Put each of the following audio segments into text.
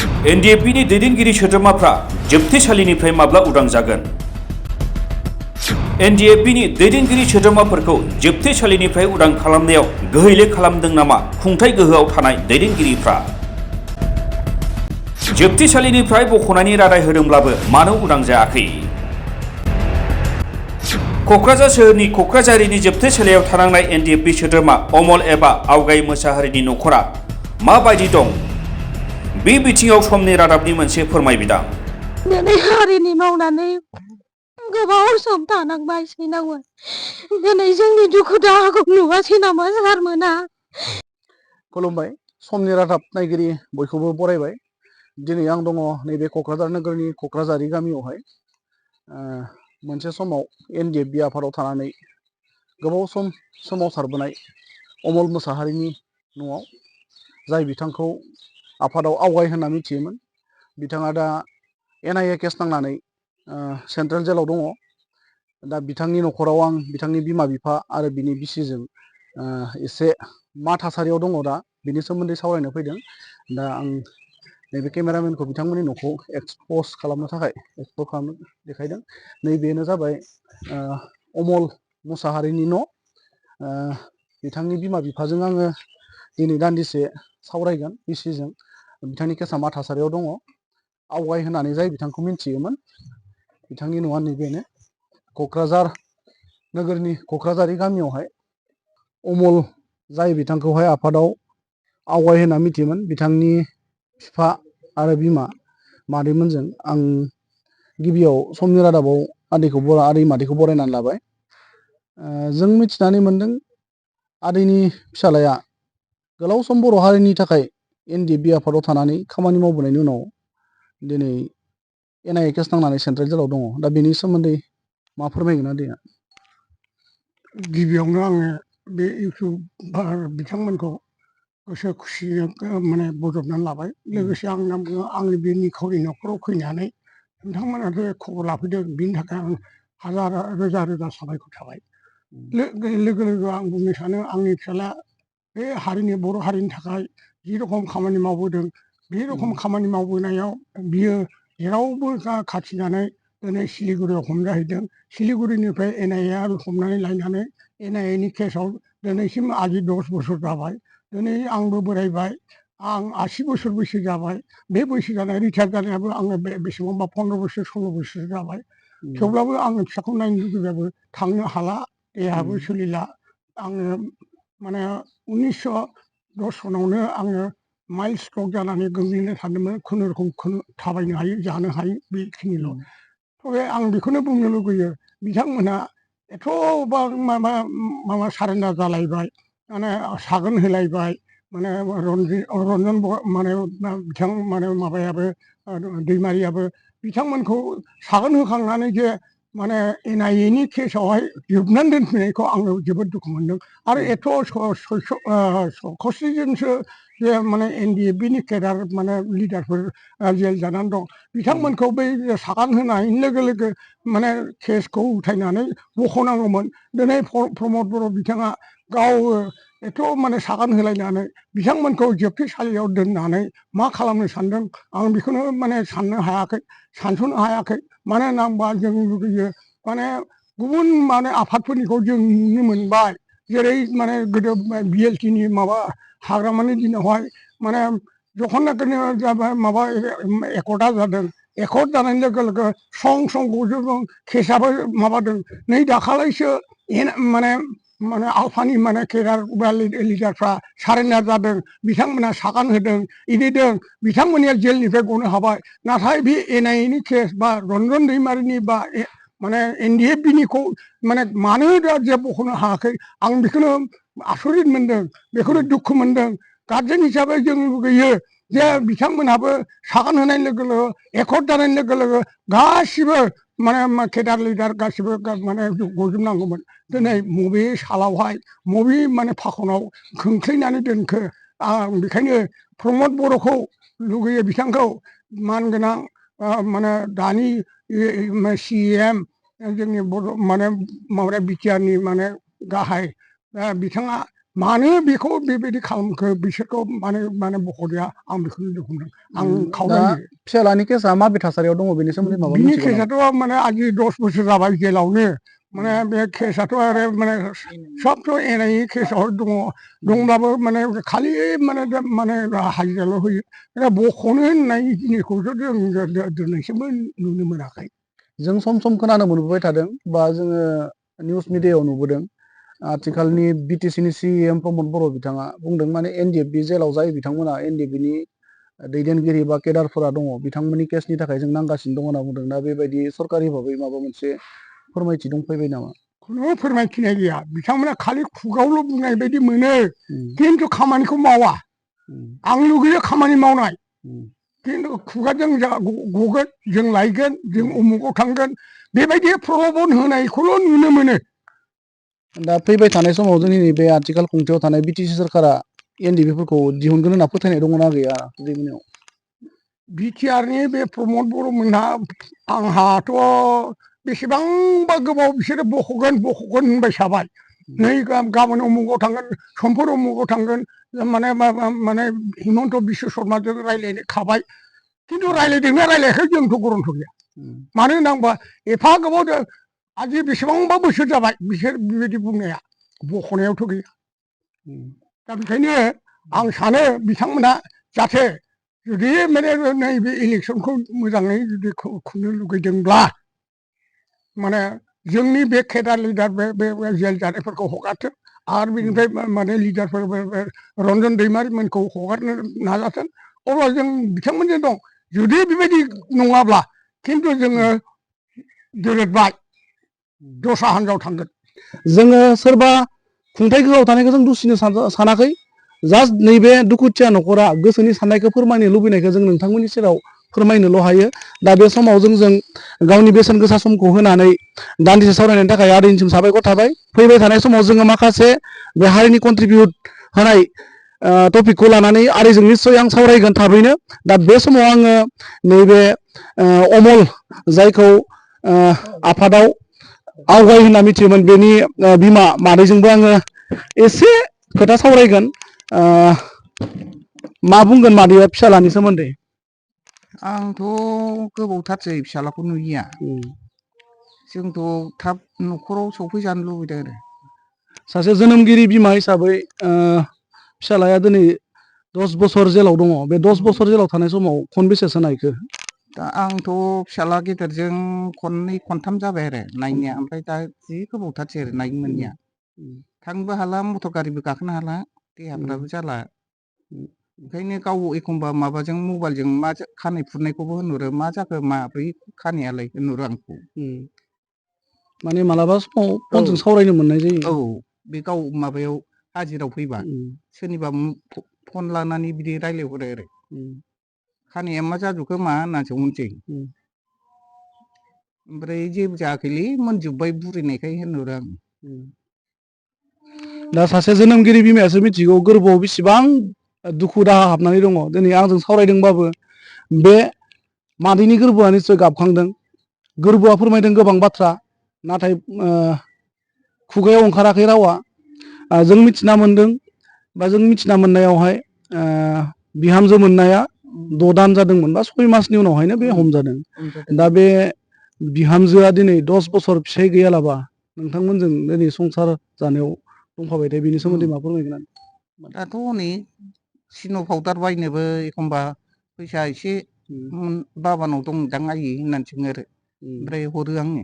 NDFB दैदेनगिरि सोद्रोमाफ्रा जोबथेसालिनिफ्राय माब्ला उदां जागोन? एनडिएफबि दैदेनगिरि सोद्रोमाफोरखौ जोबथेसालिनिफ्राय उदां खालामनायाव गोहैले खालामदों नामा खुंथाय गोहोआव थानाय दैदेनगिरिफ्रा? जोबथेसालिनिफ्राय बख'नायनि रादाय होदोंब्लाबो मानो उदां जायाखै? क'क्राझार सोहोरनि क'क्राझारिनि जोबथेसालियाव थानांनाय एनडिएफबि सोद्रोमा अमल एबा आवगाय मोसाहारिनि नखरा माबायदि दं? बे बिथिङाव समनि रादाबनि मोनसे फोरमायबिदां। दिनै हारिनि मावनानै गोबाव सम थानांबाय सैनांबाय। दिनै जोंनि दुखु दाहाखौ नुवासै नामा सारमोना? खुलुमबाय। समनि रादाब नायगिरि बयखौबो बरायबाय। दिनै आं दङ नैबे क'क्राझार नोगोरनि क'क्राझारि गामियावहाय। मोनसे समाव एनडिएफबि आफादाव थानानै गोबाव सम सोमावसारबोनाय अमल मोसाहारिनि न'आव, जाय बिथांखौ आफादाव आवगाय होनना मिथियोमोन। बिथाङा दा एनआइए केस नांनानै सेन्ट्रेल जेलाव दङ। दा बिथांनि न'खराव आं बिथांनि बिमा बिफा आरो बिनि बिसिजों एसे मा थासारियाव दङ दा बिनि सोमोन्दै सावरायनो फैदों। दा आं नैबे केमेरामेनखौ बिथांमोननि न'खौ एक्सप'ज खालामनो थाखाय देखायदों। नैबेनो जाबाय अमल मोसाहारिनि न'। बिथांनि बिमा बिफाजों आङो दिनै दान्दिसे सावरायगोन बिसिजों। बिथांनि केसा मा थासारियाव दङ। आवगाय होननानै जाय बिथांखौ मिन्थियोमोन, बिथांनि न'आ नैबेनो क'क्राझार नोगोरनि क'क्राझारि गामियावहाय। अमल जाय बिथांखौहाय आफादाव आवगाय होनना मिथियोमोन, बिथांनि बिफा आरो बिमा मादैमोनजों आं गिबियाव समनि रादाबाव आदै मादैखौ बरायनानै लाबाय। जों मिथिनानै मोन्दों आदैनि फिसालाया गोलाव सम बर' हारिनि थाखाय एनडिएफबि आफादाव थानानै खामानि मावबोनायनि उनाव दिनै एनआइए केस नांनानै सेन्ट्रेल जेलाव दङ। दा बेनि सोमोन्दै मा फोरमायगोन आदैया? गिबियावनो आङो बे इउटुबार बिथांमोनखौ गोसो खुसियै माने बजबनानै लाबाय। लोगोसे आंनि बे निखावरि न'खराव फैनानै नोंथांमोना बे खबर लाफैदों, बिनि थाखाय आं हाजार रोजा रोजा साबायखर थाबाय। लोगो लोगो आं बुंनो सानो, आंनि फिसाला बे हारिनि बर' हारिनि थाखाय जि रखम खामानि मावबोदों, बे रखम खामानि मावबोनायाव बियो जेरावबो खाथिनानै दिनै सिलिगुरियाव हमजाहैदों। सिलिगुरिनिफ्राय एनआइए हमनानै लायनानै एनआइएनि केसाव दिनैसिम आजि 10 बोसोर जाबाय। दिनै आंबो बोरायबाय, आं 80 बोसोर बैसो जाबाय। बे बैसो जानाय रिटायार जानायाबो आङो बेसेबांबा 15 बोसोर 16 बोसोर जाबाय। थेवब्लाबो आङो फिसाखौ नायनो लुबैबाबो थांनो हाला, देहाबो सोलिला। आङो माने 1910 सनावनो आङो माइल्ड स्ट्रक जानानै गोग्लैना थादोंमोन। खुनुरुखुम थाबायनो हायो, जानो हायो, बेखिनिल'। थेवबो आं बेखौनो बुंनो लुगैयो, बिथांमोनहा एथ'बां माबा सारेन्डार जालायबाय, माने सागोन होलायबाय, माने रन्जन माने बिथां माने माबायाबो दैमारियाबो बिथांमोनखौ सागोन होखांनानै जे माने एनआइएनि केसावहाय जोबनानै दोनफैनायखौ आङो जोबोद दुखु मोनदों। आरो एथ' 67 जनसो जे माने एनडिएफबिनि केडार माने लिडारफोर जेल जानानै दं, बिथांमोनखौ बै सागान होनायनि लोगो लोगो माने केसखौ उथायनानै बख'नांगौमोन। दिनै प्रमद बर' बिथाङा गाव एथ' माने सागान होलायनानै बिथांमोनखौ जोबथेसालियाव दोननानै मा खालामनो सानदों, आं बेखौनो माने साननो हायाखै, सानस'नो हायाखै। मानो होनना बुंबा जों लुगैयो माने गुबुन माने आफादफोरनिखौ जों नुनो मोनबाय। जेरै माने गोदो बिएलटिनि माबा हाग्रामानि दिनावहाय माने जखननाखिनो माबा एकर्डआ जादों, एकर्ड जानाय लोगो लोगो सं गजोबदों, केसाबो माबादों। नै दाखालैसो माने आलफानि माने केडार बा लिडारफ्रा सारेन्डार जादों, बिथांमोनहा सागान होदों, इदिदों, बिथांमोननिया जेलनिफ्राय गनो हाबाय। नाथाय बे एनआइएनि केस बा रन्जन दैमारिनि बा माने एनडिएफबिनिखौ माने मानो दा जे बख'नो हायाखै, आं बेखौनो आसरित मोनदों, बेखौनो दुखु मोनदों। गार्जेन हिसाबै जों लुगैयो जे बिथांमोनहाबो सागान होनाय लोगो लोगो, एकर्ड जानाय लोगो लोगो गासिबो माने केडार लिडार गासिबो माने गजोबनांगौमोन। दिनै बबे सालावहाय बबे माने फाखनाव खोख्लैनानै दोनखो, आं बेखायनो प्रमद बर'खौ लुगैयो, बिथांखौ मानगोनां माने दानि CM जोंनि बर' माने माबाया बिटिआरनि माने गाहाय बिथाङा मानो बेखौ बेबायदि खालामखो बिसोरखौ माने बख'दिया आं बेखौनो दुखुमदों आं दा खावलायो फिसालानि केसा माबे थासारियाव दङ बेनि सोमोन्दै माबा बिनि मिथिगौ नामा? केसाथ' माने आजि 10 बोसोर जाबाय जेलावनो माने बे केसाथ' आरो माने सबथ' एनआइए केसाव दंब्लाबो माने खालि माने हाजिराल' होयो बख'नो होननाय जिनिसखौथ' जों दिनैसिमबो नुनो मोनाखै जों सम खोनानो मोनबोबाय थादों बा जोङो निउस मिडियायाव नुबोदों आथिखालनि बिटिसिनि सिएम प्रमद बर' बिथाङा बुंदों माने एनडिएफबि जेलाव जाय बिथांमोना एनडिएफबिनि दैदेनगिरि बा केडारफोरा दङ बिथांमोननि केसनि थाखाय जों नांगासिनो दङ होनना बुंदों दा बेबायदि सरकारि भाबै माबा मोनसे फोरमायथि दंफैबाय नामा? खुनु फोरमायथिनाय गैया बिथांमोना खालि खुगावल' बुंनाय बायदि मोनो खिन्थु खामानिखौ मावा आं लुगैयो खामानि मावनाय खिन्थु खुगाजों गगोन जों लायगोन जों उमुगाव थांगोन बेबायदि प्रल'भन होनायखौल' नुनो मोनो दा फैबाय थानाय समाव जोंनि बे आथिखाल खुंथायाव थानाय बिटिसि सोरखारा एनडिएफबिफोरखौ दिहुनगोन होनना फोथायनाय दङना गैया जोंनियाव? बिटिआरनि बे प्रमद बर'मोनहा आंहाथ' बेसेबांबा गोबाव बिसोरो बख'गोन होनबाय थाबाय नै गाबोन उमुगाव थांगोन समफोर उमुगाव थांगोन माने हिमन्त बिश्व शर्माजों रायज्लायनो खाबाय खिन्थु रायज्लायदोंना रायज्लायाखै जोंथ' गरन्थ' गैया मानो होनना एफा गोबाव आजि बेसेबांबा बोसोर जाबाय बिसोर बेबायदि बुंनाया बख'नायावथ' गैया दा बेखायनो आं सानो बिथांमोना जाहाथे जुदि माने नैबे इलेक्सनखौ मोजाङै जुदि खुंनो लुगैदोंब्ला माने जोंनि बे केडार लिडार बे जेल जानायफोरखौ हगारथों आरो बेनिफ्राय माने लिडारफोर रन्जन दैमारिमोनखौ हगारनो नाजाथों अब्ला जों बिथांमोनजों दं जुदि बेबायदि नङाब्ला खिन्थु जोङो दोरोदबाय दस्रा हान्जायाव थांगोन जोङो सोरबा खुंथाय गोहोआव थानायखौ जों दुसिनो सानाखै जास्ट नैबे दुखुथिया न'खरा गोसोनि साननायखौ फोरमायनो लुबैनायखौ जों नोंथांमोननि सेराव फोरमायनोल' हायो दा बे समाव जोंजों गावनि बेसेन गोसा समखौ होनानै दान्दिसे सावरायनायनि थाखाय आदैनिसिम साबायखर थाबाय फैबाय थानाय समाव जोङो माखासे बे हारिनि कन्ट्रिबिउट होनाय टपिकखौ लानानै आदैजों निस्सय आं सावरायगोन थाबैनो दा बे समाव आङो नैबे अमल जायखौ आफादाव आवगाय होनना मिथियोमोन बेनि बिमा मादैजोंबो आङो एसे खोथा सावरायगोन मा बुंगोन मादैया फिसालानि सोमोन्दै? आंथ' गोबावथारसै फिसालाखौ नुयिया जोंथ' थाब न'खराव सफैजानो लुबैदों आरो सासे जोनोमगिरि बिमा हिसाबै फिसालाया दिनै 10 बोसोर जेलाव दङ बे 10 बोसोर जेलाव थानाय समाव खनबेसेसो नायखो? दा आंथ' फिसाला गेदेरजों खननै खनथाम जाबाय आरो नायनाया ओमफ्राय दा जि गोबावथारसै आरो नायनो मोनैया थांनोबो हाला मटर गारिबो गाखोनो हाला देहाफ्राबो जाला ओंखायनो गाव एखमबा माबाजों मबाइलजों मा खानाय फुरनायखौबो होनहरो मा जाखो माब्रै खानायालाय होनहरो आंखौ माने मालाबा समाव फनजों सावरायनो मोननाय जायो औ बे गाव माबायाव हाजिराव फैबा सोरनिबा फन लानानै बिदि रायज्लायहरो आरो खानाया मा जाजोबखो मा होननासो बुंसै ओमफ्राय जेबो जायाखैलै मोनजोब्बाय बुरिनायखाय होनहरो आं दा सासे जोनोमगिरि बिमायासो मिथिगौ गोरबोआव बेसेबां दुखु दाहा हाबनानै दङ दिनै आंजों सावरायदोंबाबो बे मादैनि गोरबोआ निस्सय गाबखांदों गोरबोआ फोरमायदों गोबां बाथ्रा नाथाय खुगायाव ओंखाराखै रावा जों मिथिना मोनदों बा जों मिथिना मोननायावहाय बिहामजो मोननाया 6 दान जादोंमोन बा 6 मासनि उनावहायनो बे हमजादों दा बे बिहामजोआ दिनै 10 बोसोर फिसाय गैयालाबा नोंथांमोनजों दिनै संसार जानायाव दंफाबाय थायो बेनि सोमोन्दै मा फोरमायगोन? दाथ' हनै सिन' पाउदार बायनोबो एखमबा फैसा एसे बाबानाव दंदां आयै होननानै सोङो आरो ओमफ्राय हरो आंनो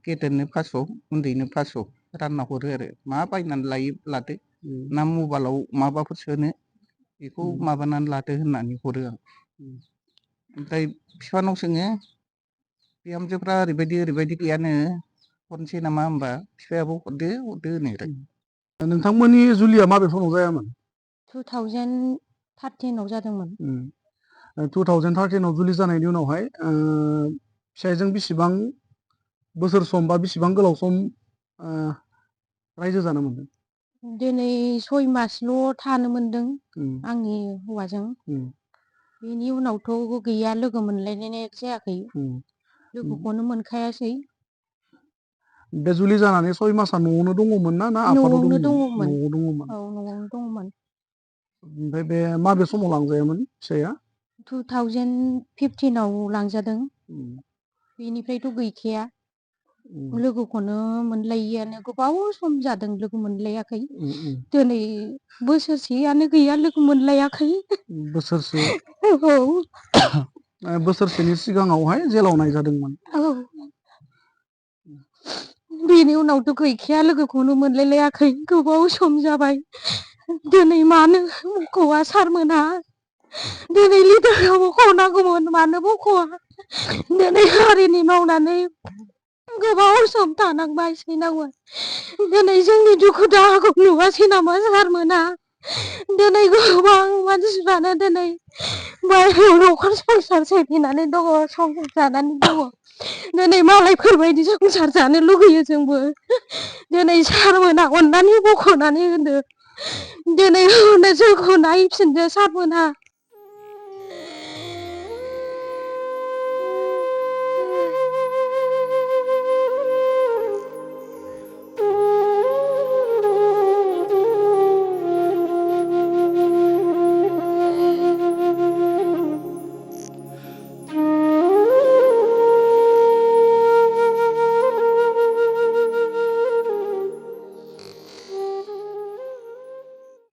गेदेरनो 500 उन्दैनो 500 रानना हरो आरो मा बायनानै लायो लादो ना मबाइलाव माबाफोर सोनो बेखौ माबानानै लादो होननानै हरो आं ओमफ्राय बिफानाव सोङो बिहामजोफ्रा ओरैबायदि गैयानो हरनोसै नामा होमबा बिफायाबो हरदो होनो आरो नोंथांमोननि जुलिया माबे समाव जायामोन? 2013 जादोंमोन 2013 जुलि जानायनि उनावहाय फिसायजों बेसेबां बोसोर सम बा बेसेबां गोलाव सम रायजो जानो मोनदों? दिनै 6 मासल' थानो मोनदों आंनि हौवाजों बेनि उनावथ' गैया लोगो मोनलायनाय जायाखै लोगोखौनो मोनखायासै बे जुलि जानानै 6 मासा न'आवनो दङमोन ना आफादाव न'आवनो दङमोन? दङमोन। न'आव दङमोन। औ न'आवनो दङमोन। ओमफ्राय बे माबे समाव लांजायामोन फिसाया? 2015 आव लांजादों। उम, बेनिफ्रायथ' गैखाया। उम, लोगोखौनो मोनलायियानो गोबाव सम जादों लोगो मोनलायाखै। उम, उम, दिनै बोसोरसेयानो गैया लोगो मोनलायाखै। बोसोरसे औ बोसोरसेनि सिगाङावहाय जेलाव नायजादोंमोन। औ बेनि उनावथ' गैखाया लोगोखौनो मोनलायलायाखै गोबाव सम जाबाय। दिनै मानो बख'वा सारमोनहा? दिनै लिडाराव बख'नांगौमोन मानो बख'वा? दिनै हारिनि मावनानै गोबाव सम थानांबाय सैनांबाय। दिनै जोंनि दुखु दाहाखौ नुवासै नामा सारमोनहा? दिनै गोबां मानसिफ्रानो दिनै बायहेरायाव न'खर संसार सोलिनानै दङ, संसार जानानै दङ। दिनै मालायफोरबायदि संसार जानो लुगैयो जोंबो। दिनै सारमोनहा अननानै बख'नानै होदो। दिनै जोंखौ नायफिनदो सारमोनहा।